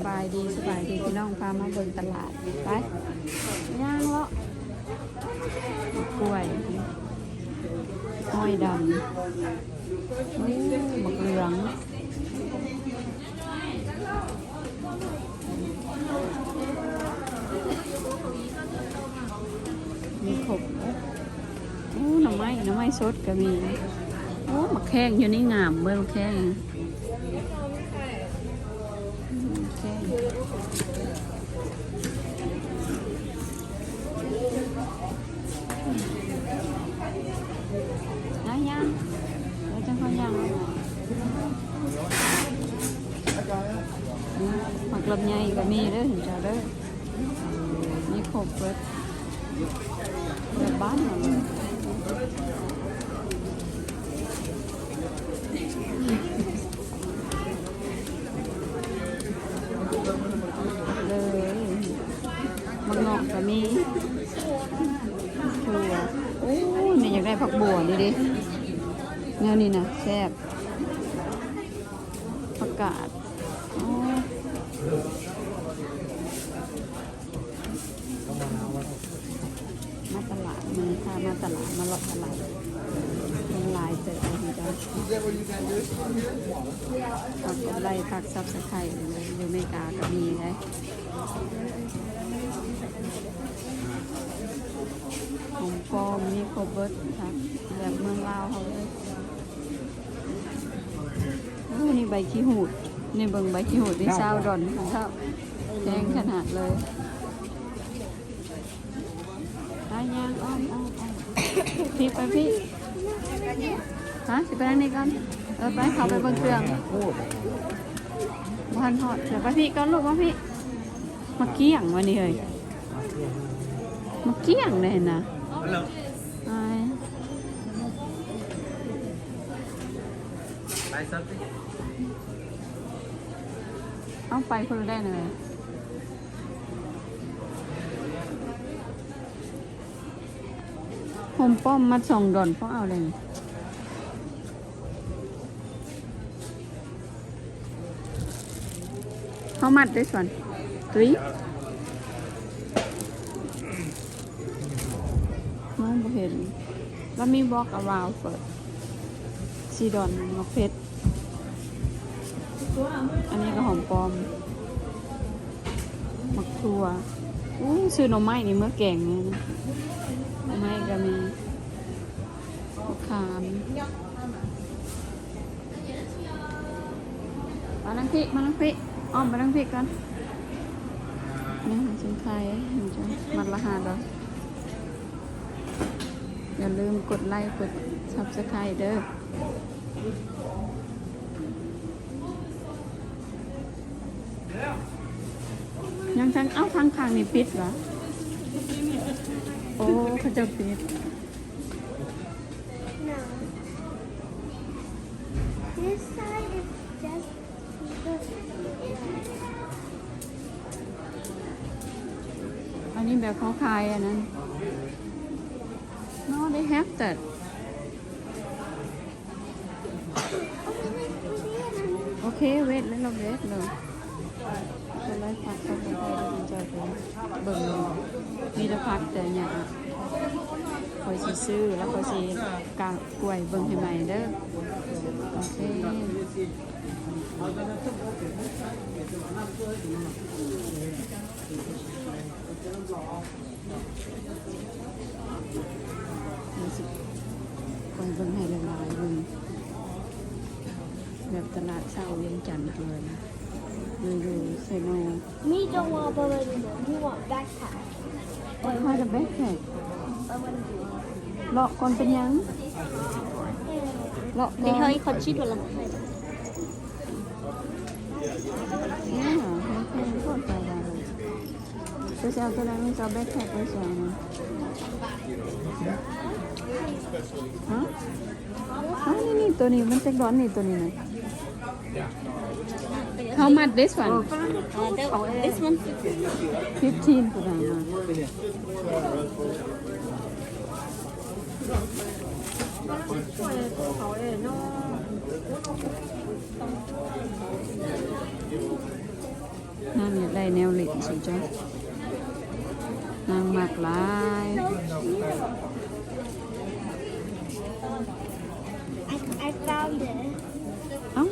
ສະບາຍດີ ສະບາຍດີພີ່ນ້ອງ ພາມາເບິ່ງຕະຫຼາດ ໄປ ຍ່າງເລາະ ກ້ວຍ ຫອຍດຳ ໂອ້ ບັກເຫຼືອງ ມີຄົບ ໂອ້ ໜໍ່ໄມ້ ໜໍ່ໄມ້ສົດກໍມີ ໂອ້ ໝາກແຂ້ງຢູ່ນີ້ງາມ ເບິ່ງໝາກແຂ້ງ ໝາກແຂ້ງ ໄດ້ຍັງ ແລ້ວຈັ່ງຄ່ອຍຍ່າງ ໝາກລຳໄຍກໍມີເດີ ເຫັນເຈົ້າເດີ ມີຄົບເບິດ ແບບບ້ານເຮົາເລີຍ ເລີຍ ໝາກເງາະກໍມີ ຖົ່ວ ໂອ້ ນີ້ຢາກໄດ້ຜັກບົ່ວນີ້ເດ້ ແນວນີ້ນະແຊບ ຜັກກາດ ໂອ້ ມາຕະຫຼາດ ມື້ນີ້ພາມາຕະຫຼາດ ມາເລາະຕະຫຼາດ ມັນຫຼາຍເຕີບເລີຍເຈົ້າ ຝາກກົດໄລ ຝາກຊັບສະໄຄຣບ ຢູ່ເມກາກໍມີເດ້ ຫອມປ້ອມ ມີຄົບເບິດ ຜັກແບບເມືອງລາວເຮົາເລີຍ. ໂອ້ ນີ້ໃບຂີ້ຫູດ ນີ້ເບິ່ງໃບຂີ້ຫູດນີ້ ຊາວດອນພຸ້ນເຈົ້າ ແພງຂະໜາດເລີຍ ໄປຍ່າງອ້ອມໆໆ ພີ້ໄປພີ້ ຮະ ຊິໄປທາງນີ້ກ່ອນ ເອີ ໄປ ເຂົ້າໄປເບິ່ງເຄື່ອງ ບໍ່ທັນຮອດ ໄປພີ້ກ່ອນລູກ ມາພີ້ ໝາກກ້ຽງວ່ານີ້ເຮີ້ຍ ໝາກກ້ຽງເດ້ຫັ້ນນະ ໄປຊະຕິ ເອົາໄປຄົນລະໄດ້ນະ ໂຮມປ້ອມມັດສອງດອນ ພໍເອົາໄດ້. ເຮົາມັດໄດ້ສ່ວນ ຕຸ້ຍ ມອງບໍ່ເຫັນ ລະມີ walk around first ສີ່ດອນ ໝາກເຜັດ ອັນນີ້ກໍຫອມປ້ອມ ໝາກຖົ່ວ ອູ້ ຊື້ໜໍ່ໄມ້ນີ້ເມືອແກງແນ່ນະ ໜໍ່ໄມ້ກໍມີ ມະຂາມ ມາທາງພີ້ ມາທາງພີ້ ອ້ອມໄປທາງພີ້ກ່ອນ ນີ້ຫາຊິນໄຄ ມັດລະຫ້າດອນ ຢ່າລືມກົດໄລ ກົດ Subscribe ເດີ ຍັງທາງ ເອົ້າ ທາງຂ້າງນີ້ປິດຫວາ? ໂອ້ ເຂົາເຈົ້າປິດ. No. This side is just ອັນນີ້ແບບເຂົາຂາຍອັນນັ້ນ. No, they have that. ໂອເຄ ເວດເລີຍ ເວດເລີຍ ເບິ່ງ ມີແຕ່ຜັກແຕ່ຫຍ້າ ຂ້ອຍຊິຊື້ ແລ້ວຂ້ອຍຊິກະກ້ວຍເບິ່ງໃຫ້ໃໝ່ເດີ. ໂອເຄ. ເຮົາຊິໄປເບິ່ງໃຫ້ຫຼາຍໆ ເບິ່ງແບບຕະຫຼາດເຊົ້າວຽງຈັນເຮົາເລີຍນະ ຢູ່ ຢູ່ເຊໂນ. Me don't want a balloon, you want backpack. What kind of backpack? ເລາະກ່ອນເປັນຫຍັງ ເລາະກ່ອນ. ເຈົ້າຊິເອົາໂຕໃດ? ມີແຕ່ແບັກແພັກໄວ້ໃສ່ນະ. ຮະ? ອ້າວ ນີ້ໆ ໂຕນີ້ມັນຈັກດອນນີ້ ໂຕນີ້ນະ. How much this one? Uh, the, this one fifteen. Fifteen ພຸ້ນນະ. ເຂົາເອີເນາະ. ນາງຢາກໄດ້ແນວຫຼິ້ນຊິຈ້ະ ນາງມັກຫຼາຍ. I, I found it. ເອົ້າ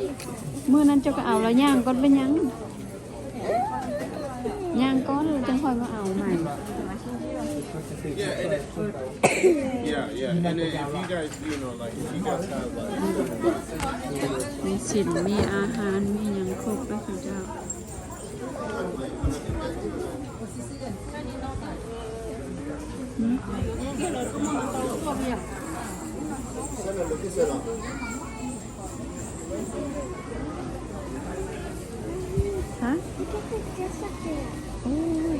ມື້ນັ້ນເຈົ້າກໍເອົາແລ້ວ ຍ່າງກ່ອນ ເປັນຫຍັງ? ຍ່າງກ່ອນ ແລ້ວຈັ່ງຄ່ອຍມາເອົາໃໝ່. Yeah, and it, yeah, and if you guys, you know, like, if you guys have, like, ມີສິນ ມີອາຫານ ມີຫຍັງຄົບເດີເຈົ້າ. ຮະ? ໂອ້ຍ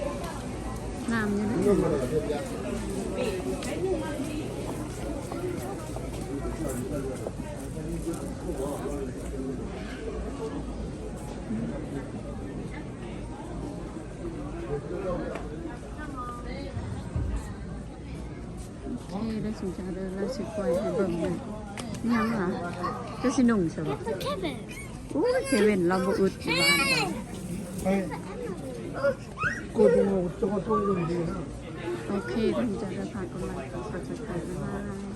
ງາມຢູ່ເດ້. ໂອເຄ ໄດ້ສົນໃຈເດີ ລາວຊິປ່ອຍໃຫ້ເບິ່ງເລີຍ. ຫຍັງຫວາ? ເຈົ້າຊິນຸ່ງໃສ່ບໍ່? That's a Kevin. ໂອ້ຍ ເຄວິນລາວບໍ່ອຶດຢູ່ບ້ານ. ໂອເຄ ເດີ ຈະໄດ້ຝາກກົດໄລ ກົດ Subscribe ບາຍບາຍ.